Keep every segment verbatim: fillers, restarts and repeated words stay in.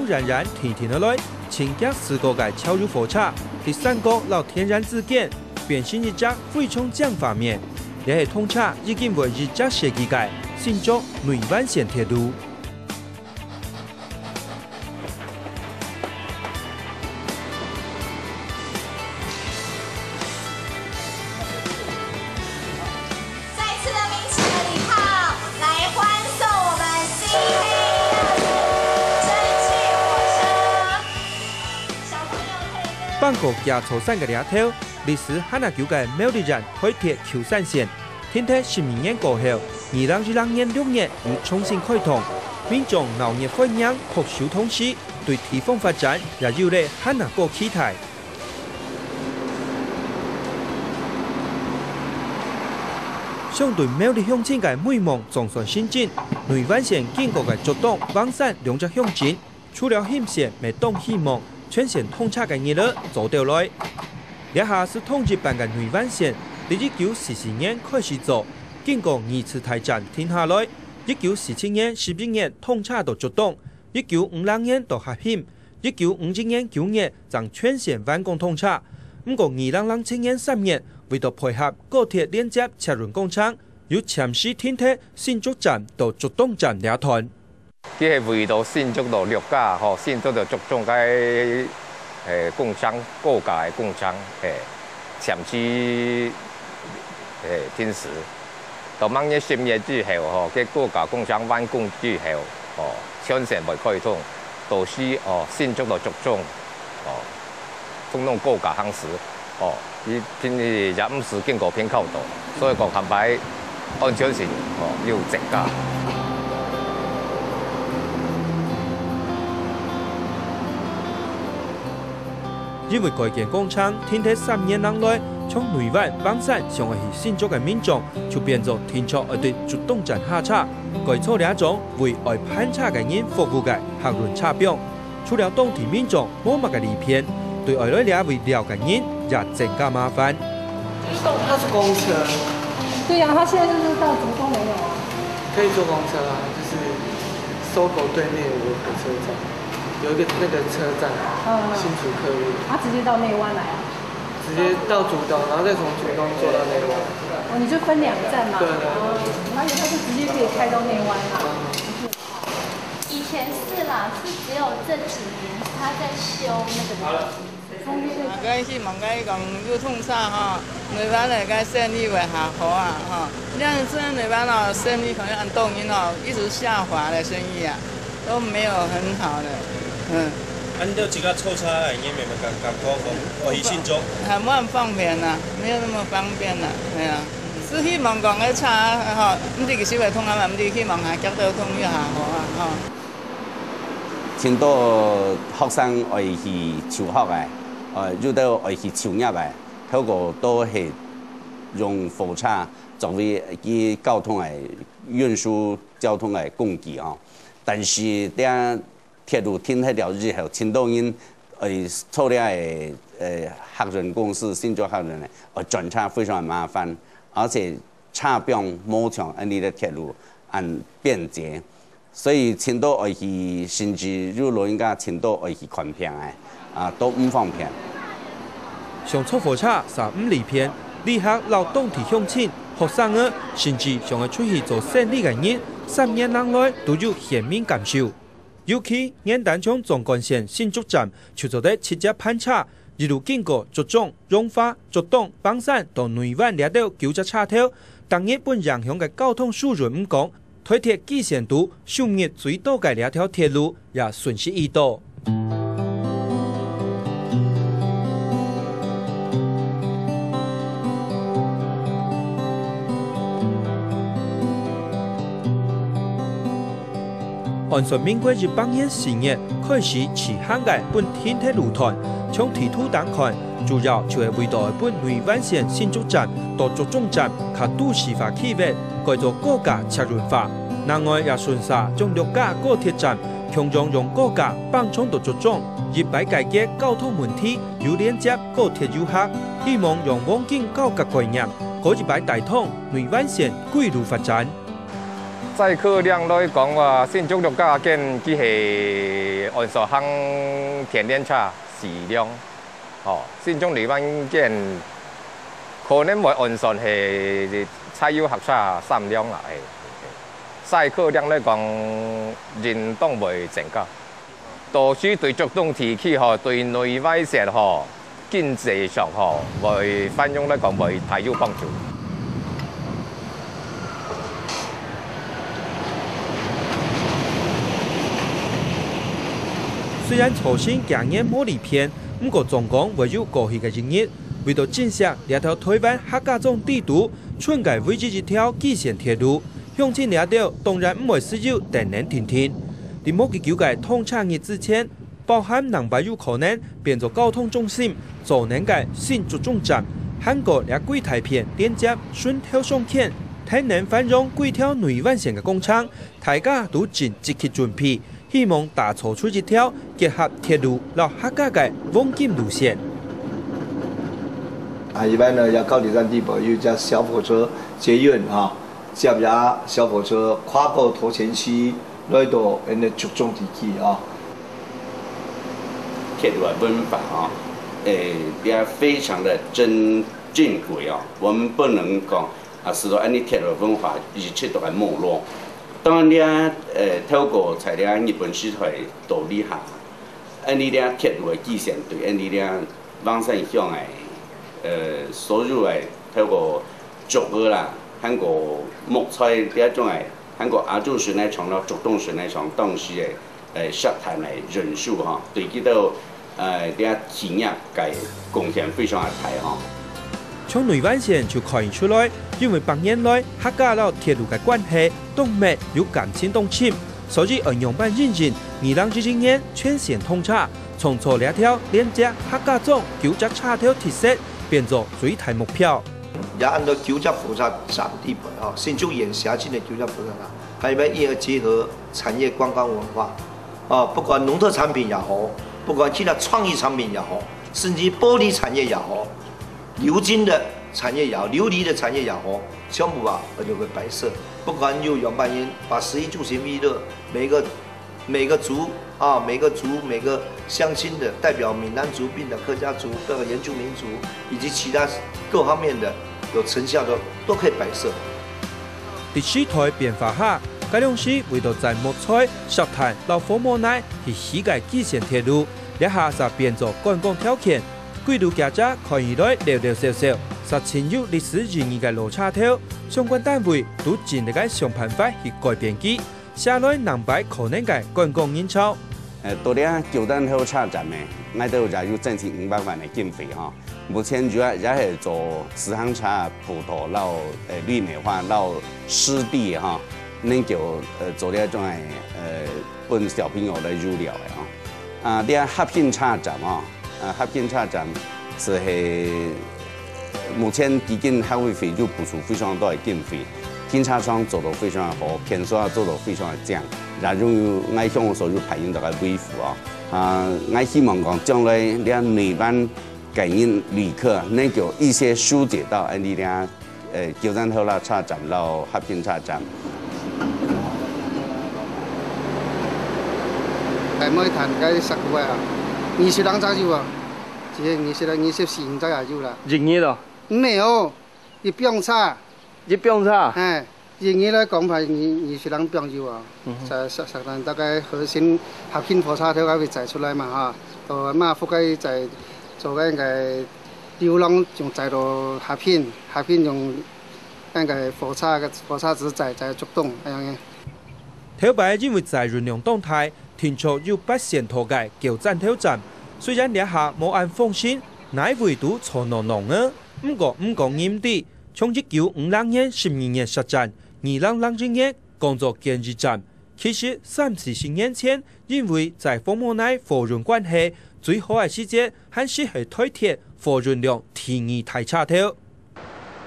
冉冉、定定仔來，盡遽駛過个柴油火車，在山谷摎田園之間，變成一隻非常靚畫面。這係動車已經會一隻世紀个新竹內灣線鐵路。 再次的鳴起了禮炮，來歡送我們新黑夜的蒸汽火車。小朋友可以跟放過厥座山个這頭，歷史還較久个苗栗縣臺鐵旗山線，停駛十二年過後，二零一六年六月又重新開通，民眾鬧熱歡迎復修通駛，對地方發展也有了還較高期待。 相對苗栗鄉親个美夢總算成真，內灣線經過个竹東、橫山兩隻鄉鎮，除了興線乜當希望全線通車个日仔早兜來。這下係統一版个內灣線，在一九四四年開始做，經過二次大戰停下來，一九四七年十一月通車到竹東，一九五六年到合興， 一九五一年九月正全線完工通車。毋過二零零七年三月，為著配合高鐵連接車輪工程，又暫時停駛新竹站到竹東站這段。佢係為著新竹到六甲，吼，新竹到竹東个，誒，工程，高架个工程，嘿，暫時，誒，停駛。到明年十月之後，吼，該高架工程完工之後，吼，全線會開通。 到時，哦，新竹到竹東，哦，通通高架行駛，哦，佢平時也毋使經過平交道，所以講，現在安全性，哦，有增加。因為改建工程停駛三年零來，從內灣、橫山想愛去新竹个民眾，就變做定著愛對竹東站下車，改坐這種 為愛盤車个人服務个客運車枋。除了當地民眾無麼个利便，對愛來這位尞个人也增加麻煩。它是公車，對呀，它現在就是到竹東沒有啊。可以坐公車啊，就是搜狗對面有一个火车站，有一个那个车站，嗯。新竹客运。它直接到内湾来啊？直接到竹东，然后再从竹东坐到内湾。哦，你就分两站嘛。对，对，对。哦，我还以为它是直接可以开到内湾啦。嗯。以前是啦，是只有这几年他在修那个。啊，該希望該講有通車吼，內灣个該生意會較好啊，吼。這樣子內灣哦，生意可能恁多人哦，一直下滑的生意啊，都沒有很好的，嗯。啊，你兜自家坐車个人，你有沒有感，感覺講，哦，去新竹？還無恁方便啊，沒有那麼方便啊，對啊。 係希望講个車吼，毋知幾時會通啊嘛，毋知希望下遽兜通就下好啊，吼。盡多學生愛去求學个，呃，有兜愛去就業个，透過都係用火車作為佢交通个運輸交通个工具吼。但是這 鐵路停忒了以後，盡多人愛坐這个，呃，客運公司，新竹客運个，愛轉車非常麻煩，而且車枋無像恁呢个鐵路恁便捷，所以盡多愛去，甚至有老人家盡多愛去看病个，啊，都毋方便。想坐火車煞毋利便，旅客摎當地鄉親、學生仔，甚至想愛出去做生理个人，三年零來都有鮮明感受。 尤其，原單從縱貫線新竹站就做得直接盤車，一路經過竹中、榮華、竹東、橫山到內灣這兜九隻車頭，逐日分影響个交通疏運毋講，臺鐵支線肚收入最多个這條鐵路也順勢已到。 按算民國一百年四月開始試行个本田鐵路段，從地圖頂看，主要就係為著愛分內灣線新竹站到竹中站較都市化區域，改做高架車輪化。另外也順續將六甲高鐵站共樣用高架放長到竹中，一擺解決交通問題，又連接高鐵遊客，希望用黃金交界概念，過一擺帶動內灣線規路發展。載客量來講啊，新竹六甲間佢係按所行電聯車四輛，吼，新竹內灣間可能會按算係柴油客車三輛啦，係。載客量來講，應當會增加。 都市對竹東地區吼，對內灣線吼，經濟上吼，會繁榮來講會大有幫助。雖然造成今年無利便，毋過總講會有過去个一日，為著珍惜這條台灣客家庄底肚，賰个唯一一條支線鐵路， 鄉親這兜當然毋會使用等等停停。在無幾久个通車日之前，包含南北有可能變做交通中心、造能个新竹中站，還過這幾大片連接順頭上圈、跈等繁榮幾條內灣線个工程，大家都盡積極準備，希望打造出一條結合鐵路摎客家个黃金路線。啊，一般呢，要高鐵站地堡有一家小火车捷运啊， 接下小火车跨过头前溪，来到俺个竹中地区啊。铁路个文化啊，诶，也非常的珍珍贵哦。我们不能讲啊，使得俺个铁路文化一直都还没落。当然咧，呃，透过在咧日本时代到这下，俺个咧铁路个基线对俺个咧 橫山鄉个，呃，所有个透過竹仔啦，還過木材這種个，還過亞洲順來講咯，竹東順來講，當時个，呃，石炭个運輸吼，對佢兜，呃，這企業个貢獻非常个大吼。從內灣線就看得出來，因為百年來客家摎鐵路个關係當密又感情當深， 所以愛仰般因應二零一一年全線通車，創造這條連接客家庄九隻車頭特色，變做最大目標。也安到九隻火車站地盤啊，新竹縣轄境个九隻火車站，還有一個結合產業觀光文化啊，不管農特產品也好，不管其他創意產品也好，甚至玻璃產業也好， 鎏金个產業也好，琉璃个產業也好，全部啊，就會擺設。不管有仰般人把食衣住行娛樂，每個每個族啊，每個族每個鄉親个代表，閩南族、閩南客家族、各個原住民族以及其他各方面个有成效个，都可以擺設。在時代變化下，該量時為著載木材、石炭摎紅毛泥去起个支線鐵路，這下煞變做觀光條件， 幾度行者看起來溜溜笑笑，煞盡有歷史意義个老車頭，相關單位都盡力个想辦法去改變佢，寫來南擺可能个觀光人潮。呃，到這九站頭車站呢，𠊎兜也有爭取五百萬个經費吼。目前主要也係做自行車鋪道摎，呃，綠美化摎濕地吼，能夠，呃，做這種个，呃，分小朋友來遊樂个吼。啊，這合興車站吼， 啊，合興車站就係目前基金客委會有補助非常多个經費，停車場做到非常个好，便所也做到非常个靚，也擁有𠊎鄉所有排員个維護哦。啊，𠊎希望講將來這內灣个人旅客能夠一些疏解到恁呢這 呃，九站頭啦車站摎合興車站。該莫談該十個啊，二十零隻有啊，一個二十零、二十四五隻也有啦。一日哦，毋係哦，一枋車。一枋車？嘿，一日來講排二，二十零枋有啊。嗯哼。在，在，在大概核心合興火車頭該位載出來嘛哈，到馬福該位載，做該个流浪就載到合興，合興用 恁个火車个，火車仔載，載竹東恁樣个。頭擺因為載運量當大，定著有八線道个九站頭站，雖然這下無恁風行，哪位都坐攏攏个，毋過毋講你毋知，從一九五六年十二月設站，二零零一年降做簡易站， 其實三四十年前，因為在紅毛泥貨運關係，最好个時節還係係台鐵貨運量第二大車頭。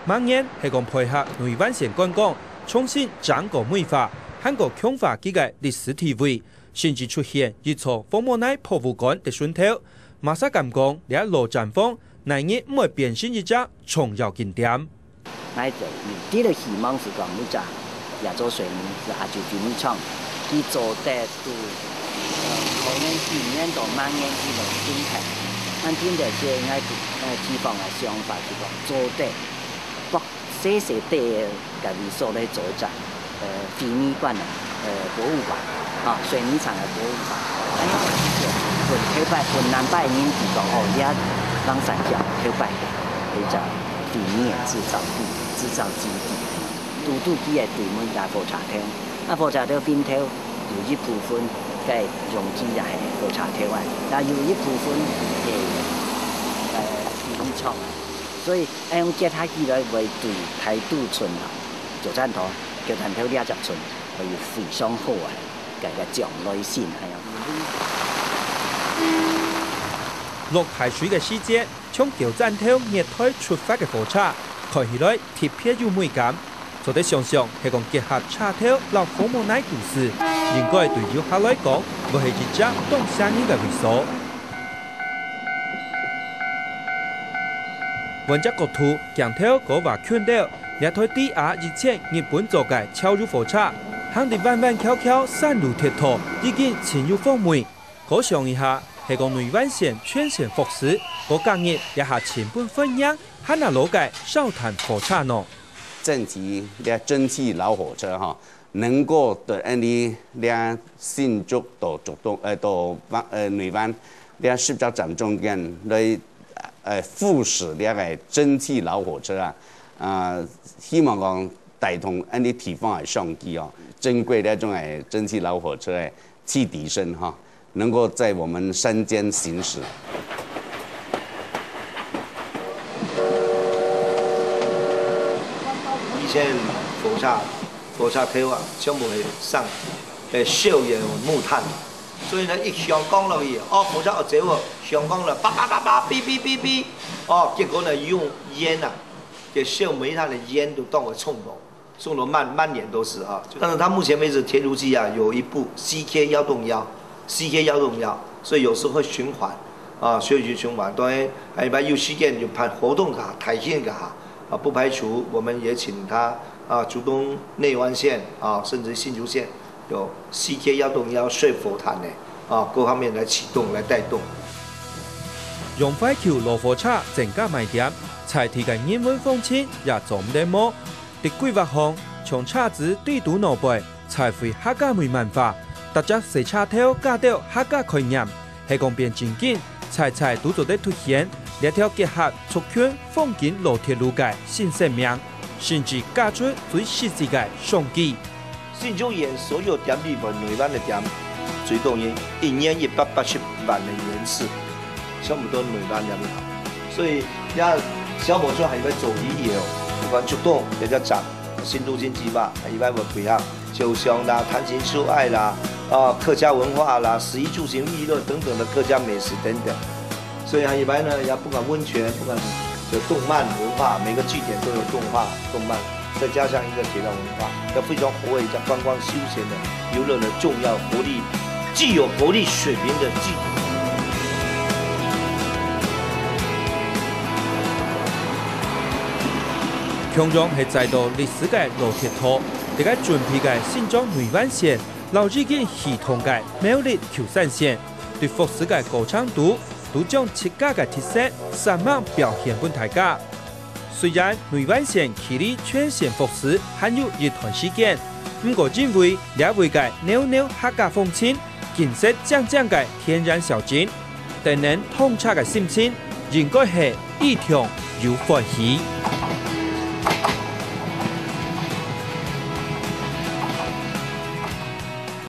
明年係講配合內灣線觀光，重新整個美化，還過強化佢个歷史地位，甚至出現一座紅毛泥博物館个脣頭。馬薩敢講，這老站房，哪日毋會變成一隻重要景點。 𠊎就有這个希望係講，你講這座水泥係亞洲水泥廠，佢做得都，呃，可能幾年到萬年佢都定定。恁定定係𠊎，𠊎地方个想法就講做得，把細細垤个位所來做一隻，呃，水泥館啊，呃，博物館，啊，水泥廠个博物館。恁樣分頭擺，分南擺人知講，哦，這橫山橋頭擺係一隻水泥个製造地、製造基地。 堵堵佢个對門个火車頭，啊，火車頭頂頭有一部分个容積也係火車頭啊，也有一部分係，呃，水泥廠啊。所以愛用結合起來，會對大肚村啊、九站頭、九站頭這隻村，會有非常好啊，个，个將來性，係啊。落大水个時節， 從九站頭月台出發个火車，開起來特別有美感。做得想像係講結合車頭摎紅毛泥都市，應該對遊客來講，會係一隻當吸引个位所。換隻角度，鏡頭過畫圈了，這台D R一千日本做个超遊火車，行得彎彎翹翹，山路鐵道，已經盡有風味。 過想一下，係講內灣線全線復駛，過隔日這下盡分歡迎，還拿老个燒炭火車呢。蒸汽，這蒸汽老火車哈，能夠對恁呢這新竹到竹東，呃，到灣，呃，內灣這十隻站中間來，呃，復駛這个蒸汽老火車啊，啊，希望講帶動恁呢地方个商機哦，珍貴這種个蒸汽老火車个汽笛聲哈。 能夠在我們山間行駛。以前火車，火車頭啊，全部係生，係燒个木炭，所以呢，一響光落去，哦，火車要走哦，響光了，叭叭叭叭，嗶嗶嗶嗶，哦，結果呢，用煙啊，給燒煤炭的煙都當作衝頭。 送到滿，滿眼都是啊。但是它目前為止，鐵路局啊，有一部CK一一一，CK一一一，所以有時會循環，啊，所以就循環。當然，下禮拜有時間就辦活動个，大型个哈，啊，不排除我們也請它，啊，竹東內灣線，啊，甚至新竹線，有CK一一一水火炭个，啊，各方面來啟動、來帶動。用懷舊老火車增加賣點，在地个人文風情也做毋得無。 在規劃項，將車子對肚腦背，彩繪客家美漫畫，逐隻細車頭加兜客家概念，係講變正經，在在都做得凸顯這條結合族群、風景老鐵路个新生命，甚至加出最實際个商機。新竹縣所有店裡背，內灣个店，最多人一年一百八十萬个人次，差不多內灣个量。所以，這小火車還有做旅遊，不管竹東這隻站， 新都心計畫，一般會配合酒香啦、談情說愛啦、啊，客家文化啦、食衣住行娛樂等等的客家美食等等。所以啊，一般呢，也不管溫泉，不管有動漫文化，每個據點都有動畫、動漫，再加上一個鐵道文化，要非常活躍一家觀光休閒的、遊樂的重要活力，具有活力水平的據點。 共樣係載著歷史个老鐵道，在該準備个新竹內灣線，摎已經起動个苗栗球山線，對復駛个過程肚，都將自家个特色煞猛表現分大家。雖然內灣線距離全線復駛還有一段時間，毋過因為這位个裊裊客家風情，景色靚靚个天然小景， 等等通車个心情，應該係異常又歡喜。